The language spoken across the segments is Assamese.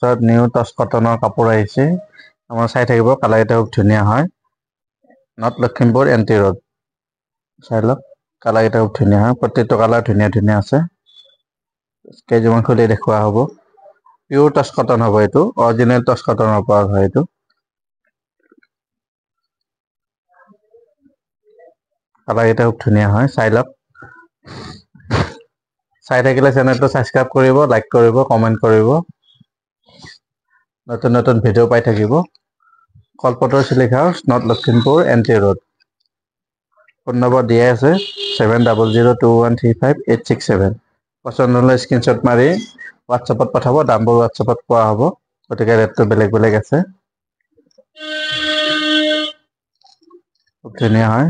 চব নিউ টচ কটনৰ কাপোৰ আহিছে। আমাৰ চাই থাকিব, কালাৰকেইটা খুব ধুনীয়া হয়। North Lakhimpur N T road. চাই লওক, কালাৰকেইটা খুব ধুনীয়া হয়। প্ৰত্যেকটো কালাৰ ধুনীয়া ধুনীয়া আছে। কেইযোৰমান খুলি দেখুওৱা হ'ব। পিয়ৰ টচ কটন হ'ব এইটো, অৰিজিনেল টচ কটনৰ ওপৰত হয় এইটো। কালাৰকেইটা খুব ধুনীয়া হয়, চাই লওক। চাই থাকিলে চেনেলটো ছাবস্ক্ৰাইব কৰিব, লাইক কৰিব, কমেণ্ট কৰিব। নতুন নতুন ভিডিঅ' পাই থাকিব। কলপতৰ silk house, north Lakhimpur N T road. Phone number দিয়াই আছে, 7002135867। পচন্দ হ'লে স্ক্ৰীনশ্বট মাৰি হোৱাটছএপত পঠাব, দামবোৰ হোৱাটছএপত পোৱা হ'ব। গতিকে ৰেটটো বেলেগ বেলেগ আছে। খুব ধুনীয়া হয়,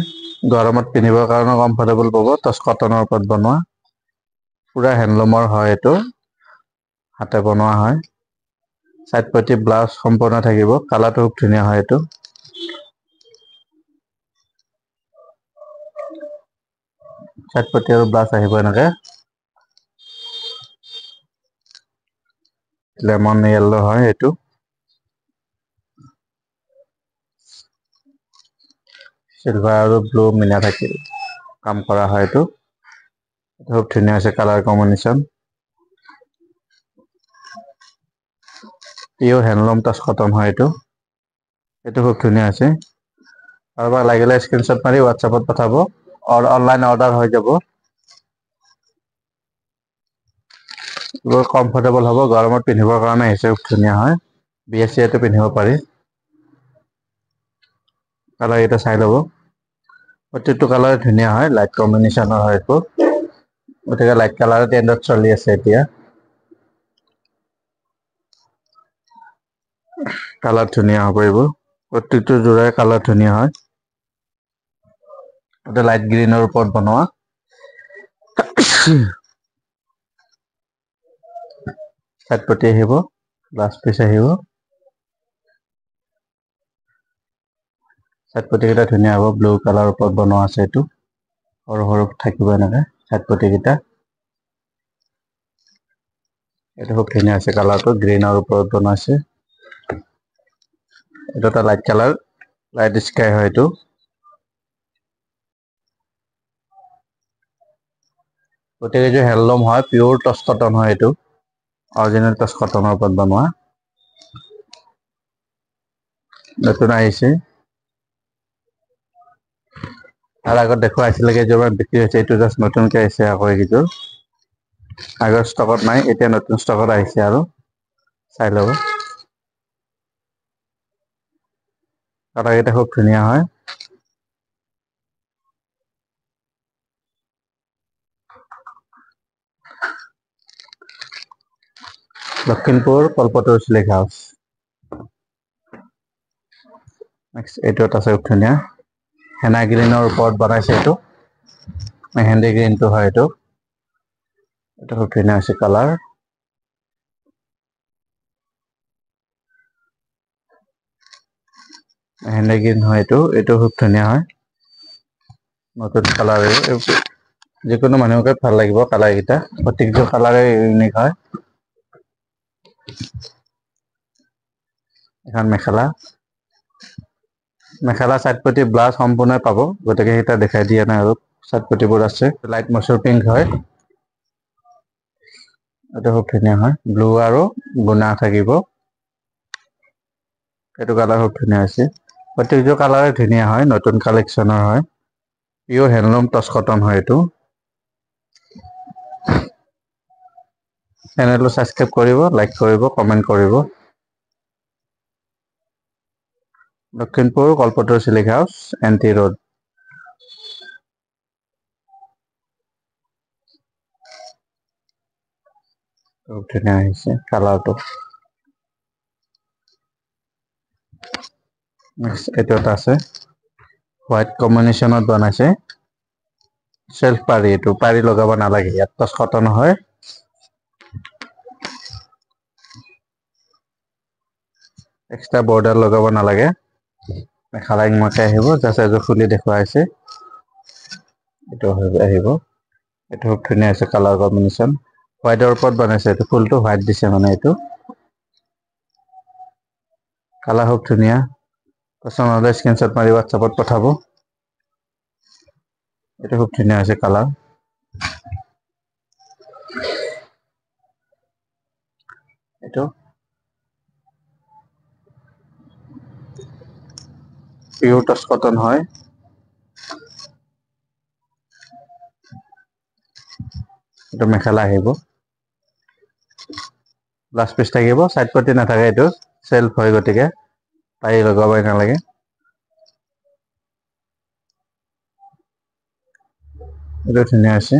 গৰমত পিন্ধিবৰ কাৰণেও কমফৰ্টেবল পাব। টচ কটনৰ ওপৰত বনোৱা, পূৰা হেণ্ডলুমৰ হয় এইটো, হাতে বনোৱা হয়। চাইড পটি ব্লাউজ সম্পূৰ্ণ থাকিব। কালাৰটো খুব ধুনীয়া হয় এইটো। চাইড পটি আৰু ব্লাউজ আহিব এনেকে। লেমন য়েল্ল' হয় এইটো। চিলভাৰ আৰু ব্লু মিনা থাকিল কাম কৰা হয় এইটো। খুব ধুনীয়া হৈছে colour combination. Pure handloom touch cotton হয় এইটো। এইটো খুব ধুনীয়া হৈছে। কাৰোবাক লাগিলে স্ক্ৰীনশ্বট মাৰি হোৱাটছএপত পঠাব, অনলাইন অৰ্ডাৰ হৈ যাব। এইবোৰ কমফৰ্টেবল হ'ব, গৰমত পিন্ধিবৰ কাৰণে আহিছে, খুব ধুনীয়া হয়। বিয়া চিয়াটো পিন্ধিব পাৰি। কালাৰ কেইটা চাই ল'ব। প্ৰত্যেকটো কালাৰ ধুনীয়া হয়, লাইট কম্বিনেশ্যনৰ হয় এইটো। গতিকে লাইট কালাৰ ট্ৰেণ্ডত চলি আছে এতিয়া। কালাৰ ধুনীয়া হ'ব এইবোৰ, প্ৰত্যেকটো যোৰাই কালাৰ ধুনীয়া হয়। এইটো লাইট গ্ৰীণৰ ওপৰত বনোৱা। চাইড পটি আহিব, গ্লাছ পিচ আহিব। চাইড পটিকেইটা ধুনীয়া হ'ব, ব্লু কালাৰৰ ওপৰত বনোৱা আছে এইটো। সৰু সৰু থাকিব এনেকে চাইড পটিকেইটা। এইটো খুব ধুনীয়া আছে কালাৰটো, গ্ৰীণৰ ওপৰত বনাইছে। এইটো এটা লাইট কালাৰ, লাইট স্কাই হয় এইটো। গোটেইকেইযোৰ হেণ্ডলুম হয়, পিয়ৰ টচ কটন হয় এইটো, অৰিজিনেল টচ কটনৰ ওপৰত বনোৱা। নতুন আহিছে। তাৰ আগত দেখুৱাইছিলে কেইযোৰমান বিক্ৰী হৈছে, এইটো জাষ্ট নতুনকৈ আহিছে আকৌ। এইকেইযোৰ আগৰ ষ্টকত নাই, এতিয়া নতুন ষ্টকত আহিছে আৰু চাই ল'ব। কালাৰকেইটা খুব ধুনীয়া হয়। লখিমপুৰ কলপতৰ চিল্ক হাউচ। নেক্সট এইটো এটা আছে খুব ধুনীয়া, হেনা গ্ৰীণৰ ওপৰত বনাইছে এইটো, মেহেন্দি গ্ৰীণটো হয় এইটো। এইটো খুব ধুনীয়া হৈছে কালাৰ। মেহেন্দি গ্ৰীণ হয় এইটো, এইটো খুব ধুনীয়া হয়, নতুন কালাৰ। যিকোনো মানুহকে ভাল লাগিব কালাৰকেইটা, প্ৰত্যেকটো কালাৰে ইউনিক হয়। এখন মেখেলা, মেখেলা চাইড পটি ব্লাউজ সম্পূৰ্ণ পাব, গতিকে সেইটা দেখাই দিয়া নাই আৰু। চাইড পটিবোৰ আছে। লাইট মচুৰ পিংক হয় এইটো, খুব ধুনীয়া হয়। ব্লু আৰু গুণা থাকিব। এইটো কালাৰ খুব ধুনীয়া হৈছে। প্ৰত্যেকযোৰ কালাৰে ধুনীয়া হয়, নতুন কালেকশ্যনৰ হয়। পিয়ৰ হেণ্ডলুম টচ কটন হয় এইটো। চেনেলটো ছাবস্ক্ৰাইব কৰিব, লাইক কৰিব, কমেণ্ট কৰিব। Lakhimpur কলপতৰ silk house, N T road. খুব ধুনীয়া আহিছে কালাৰটো। নেক্সট এইটো এটা আছে, হোৱাইট কম্বিনেশ্যনত বনাইছে। চেল্ফ পাৰি, এইটো পাৰি লগাব নালাগে, ইয়াত টচ কটন হয়। এক্সট্ৰা বৰ্ডাৰ লগাব নালাগে। মেখেলা ইমাকে আহিব, জাষ্ট এযোৰ খুলি দেখুওৱা হৈছে। এইটো আহিব, এইটো খুব ধুনীয়া হৈছে কালাৰ কম্বিনেশ্যন। হোৱাইটৰ ওপৰত বনাইছে এইটো, ফুলটো হোৱাইট দিছে মানে এইটো। কালাৰ খুব ধুনীয়া। পচন্দ হ'লে স্ক্ৰীনশ্বট মাৰি হোৱাটছএপত পঠাব। এইটো খুব ধুনীয়া হৈছে কালাৰ। এইটো পিওৰ টচ কটন হয়। এইটো মেখেলা আহিব, ব্লাউজ পিচ থাকিব, চাইড পটি নাথাকে, এইটো চেল্ফ হয় গতিকে পাৰি লগাবই নালাগে। এইটো ধুনীয়া আছে।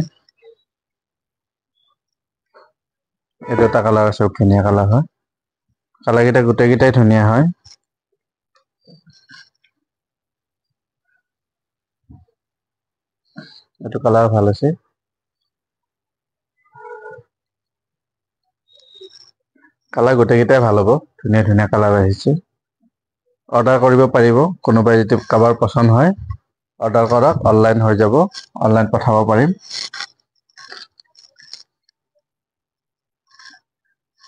এইটো এটা কালাৰ আছে, ধুনীয়া কালাৰ হয়। কালাৰকেইটা গোটেইকেইটাই ধুনীয়া হয়। এইটো কালাৰ ভাল আছে। কালাৰ গোটেইকেইটাই ভাল হ'ব, ধুনীয়া ধুনীয়া কালাৰ আহিছে। অৰ্ডাৰ কৰিব পাৰিব, কোনোবাই যদি কাৰোবাৰ পচন্দ হয় অৰ্ডাৰ কৰক, অনলাইন হৈ যাব, অনলাইন পঠাব পাৰিম।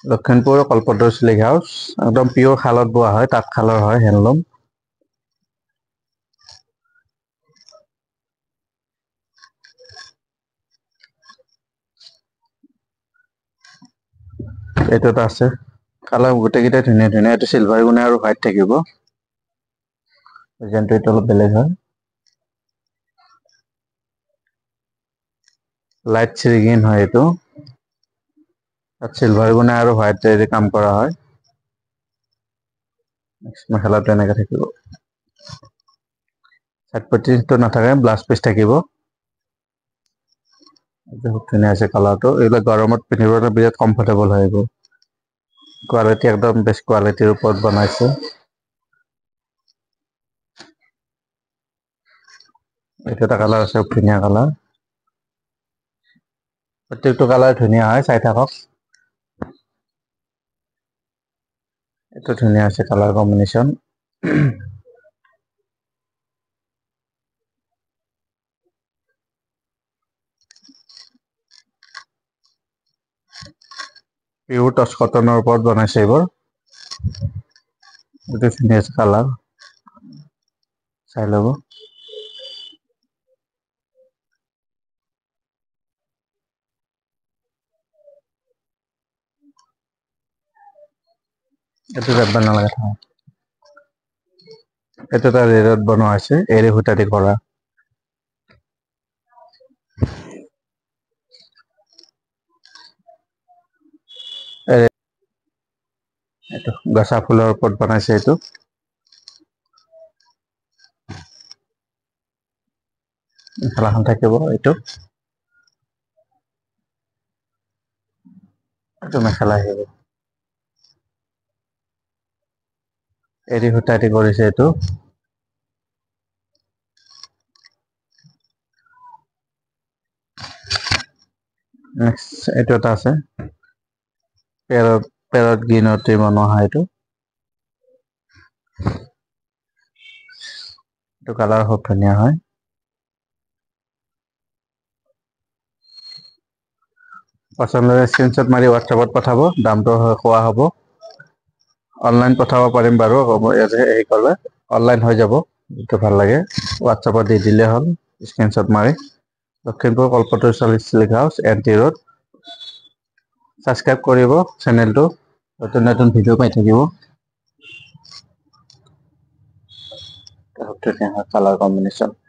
লখিমপুৰ কল্পতৰু চিল্ক হাউচ, একদম পিয়ৰ শালত বোৱা হয়, তাঁতশালৰ হয়, হেণ্ডলুম। এইটো এটা আছে, কালাৰ গোটেইকেইটাই ধুনীয়া ধুনীয়া। এইটো চিলভাৰ গুণে আৰু হোৱাইট থাকিব, ডিজাইনটো এইটো অলপ বেলেগ হয়। লাইট চিৰিগিন হয় এইটো, তাত চিলভাৰ গুণে আৰু হোৱাইট কাম কৰা হয়। মেখেলাটো এনেকে থাকিব, চাইড পটিটো নাথাকে, ব্লাউজ পিচ থাকিব। এইটো খুব ধুনীয়া আছে কালাৰটো। এইবিলাক গৰমত পিন্ধিবলৈ বিৰাট কমফৰ্টেবল হয়। এইবোৰ কোৱালিটি একদম বেষ্ট কোৱালিটিৰ ওপৰত বনাইছে। এইটো এটা কালাৰ আছে, ধুনীয়া কালাৰ। প্ৰত্যেকটো কালাৰ ধুনীয়া হয়, চাই থাকক। এইটো ধুনীয়া আছে কালাৰ কম্বিনেশ্যন। পিওৰ টচ কটনৰ ওপৰত বনাইছে এইবোৰ। এইটো ধুনীয়া আছে কালাৰ, চাই ল'ব। এইটো যাব নালাগে, এইটো এটা ৰেডত বনোৱা হৈছে, এৰী সূতা দি কৰা। এইটো গছা ফুলৰ ওপৰত বনাইছে এইটো। মেখেলাখন থাকিব এইটো। এইটো মেখেলা আহিব, এৰী সূতা দি কৰিছে এইটো। নেক্সট এইটো এটা আছে, পেৰট গ্ৰীণতে বনোৱা হয় এইটো। এইটো কালাৰ খুব ধুনীয়া হয়। পচন্দ হ'লে স্ক্ৰীনশ্বট মাৰি হোৱাটছএপত পঠাব, দামটো কোৱা হ'ব। অনলাইন পঠাব পাৰিম বাৰু, হেৰি কৰিলে অনলাইন হৈ যাব। যিটো ভাল লাগে হোৱাটছএপত দি দিলে হ'ল স্ক্ৰীনশ্বট মাৰি। Lakhimpur Kalpataru silk house, N T road. Subscribe কৰিব চেনেলটো, নতুন নতুন ভিডিঅ' পাই থাকিব। ধুনীয়া হয় কালাৰ কম্বিনেশ্যন।